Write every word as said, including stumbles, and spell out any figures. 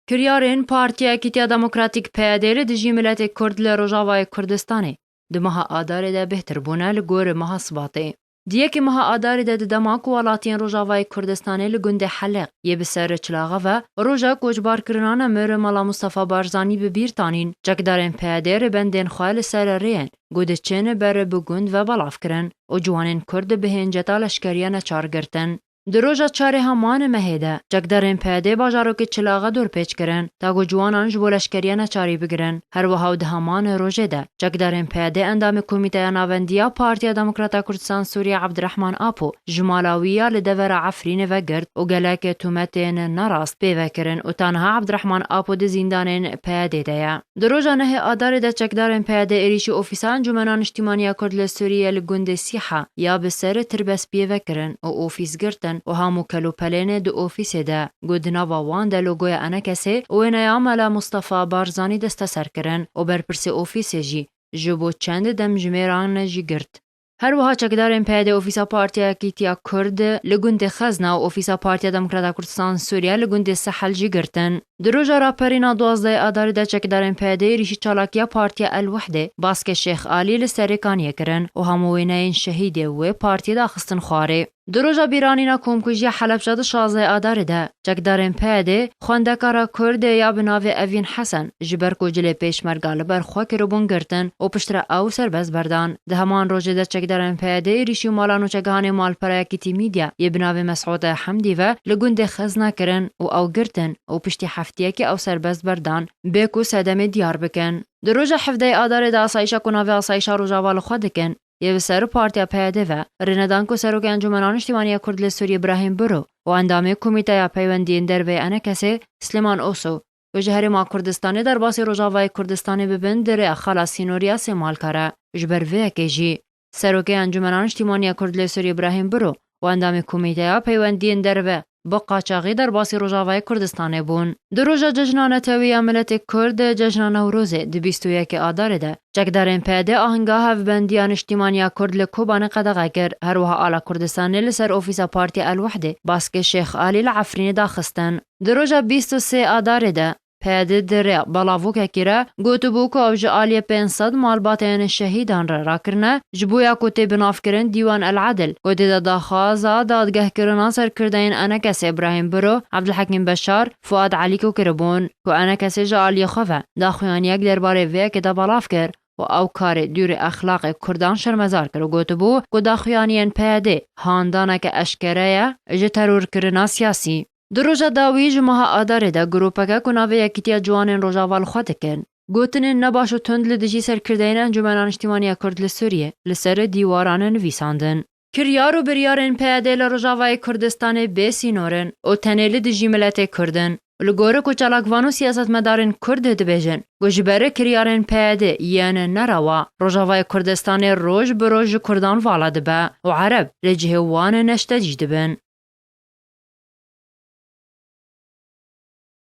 Kiryarên Partiya Yekîtiya Demokratîk P Y D li dijî miletê Kurd li Rojavayê Kurdistanê di meha Adarê de bêhtir bûne li gor meha Sibatê. Di yekê meha Adarê de di dema ku welatiyên Rojavayê Kurdistanê li gundê Heleq yê bi ser Çilaxa ve roja koçbarkirina nemir Mala Mustafa Barzanî bi bîr tanîn, çekdarên P Y D rêbendên xwe li ser rêyên ku diçin ber bi gund ve belav kirin û ciwanên Kurd bi hênceta leşkeriya neçar girtin. Di roja çarê heman mehê de, çekdarên P Y D bajarokê Çilaxa dorpêç kirin, ta ku ciwanan ji bo leşkeriya neçarî bigirin. Her wiha û di heman rojê de, çekdarên P Y D endamê Komîteya Navendî ya Partiya Demokrata Kurdistan Sûriye Abdirehman Apo ji mala wî ya li devera Efrînê vegirt û gelek tometên nerast pê ve kirin û ta niha Abdirehman Apo di zîndanên P Y D de ye. Di roja nehê Adarê de çekdarên P Y D êrîşî ofîsa Encûmena Niştîmaniya Kurd li Sûriyê li gundê Sîha ya bi ser Tirbespiyê vekirin û ofîs girtin û hemû kelûpelên di ofîsê de, ku di nava wan de logoya Enekesê û wêneya Mela Mustafa Barzanî desteser kirin û berpirsê ofîsê jî ji bo çend demjimêran jî girt. Her wiha çekdarên P Y D ofîsa Partiya Yekîtiya Kurd li gundê Xezna û ofîsa Partiya Demokrata Kurdistan Sûriye li gundê Sehel jî girtin. Di roja raperîna duwazdehê Adarê de çekdarên P Y D êrîşî çalakiya Partiya El Wehdê, Baskê Şêx Alî li Serê Kaniyê kirin û hemû wêneyên şehîdê wê partiyê daxistin xwarê. Di roja bîranîna komkujiya Helebja di şazdehê Adarê de, çekdarên P Y D xwendekara Kurd ya bi navê Evîn Hesen ji ber ku cilê pêşmerga li ber xwe kiribûn girtin û piştre ew serbest berdan. Di heman rojê de çekdarên P Y D êrîşî mala nûçegihanê Malpera Yekîtî Media yê bi navê Mesûd Hemdî ve li gundê Xezna kirin û ew girtin û piştî heftiyekê ew serbest berdan bê ku sedemê diyar bikin. Di roja hevdehê Adarê de asayîşa ku navê Asayîşa Rojava li xwe dikin, yê bi ser Partiya P Y D ve rênedan ku Serokê Encûmena Niştîmaniya Kurd li Sûriyê Birahîm Biro û endamê Komîteya Peywendiyên Derve yê Enekesê Silêman Oso ku ji Herêma Kurdistanê derbasî Rojavayê Kurdistanê bibin di rêya xala sînorî ya Sêmalkar e. Ji ber vê yekê jî Serokê Encûmena Niştîmaniya Kurd li Sûriyê Birahîm Biro û endamê Komîteya Peywendiyên Derve bi qaçaxî derbasî Rojavayê Kurdistanê bûn. Di roja cejna netewî ya miletê Kurd, cejna Newrozê, di bîst û yekê Adarê de çekdarên P Y D ahinga hevbendiya niştîmaniya Kurd li Kobanê qedexe kir. Her wiha ala Kurdistanê li ser ofîsa Partiya El Wehdê, Baskê Şêx Alî li Efrînê daxistin. Di roja bîst û sê Adarê de P Y D di rêya belavokekî re gotibû ku ew ji aliyê pênc sed malbatên şehîdan re rakirine, ji bo ya ku tê binavkirin Dîwan El Edil, ku tê de daxwaza dadgehkirina serkirdeyên Enekesê Birahîm Biro, Ebdulhekîm Beşar, Fuad Elîko kiribûn, ku Enekesê ji aliyê xwe ve daxuyaniyek derbarê vê yekê de belav kir û ew karê dûrê exlaqê Kurdan şermezar kir û gotibû ku daxuyaniyên P Y D handaneke eşkere ye ji terorkirina siyasî. Di roja dawî ji meha Adarê de grûpeke ku navê Yekîtiya Ciwanên Rojava li xwe dikin, gotinên nebaş û tund li dijî serkirdeyên Encûmena Niştîmaniya Kurd li Sûriyê li ser dîwaran nivîsandin. Kiryar û biryarên P Y D li Rojavayê Kurdistanê bê sînor in û tenê li dijî miletê Kurd in. Li gor ku çalakvan û siyasetmedarên Kurd dibêjin ku ji ber kiryarên P Y D yên nerewa, Rojavayê Kurdistanê roj bi roj ji Kurdan vala dibe û Ereb li cihê wan neştecî dibin.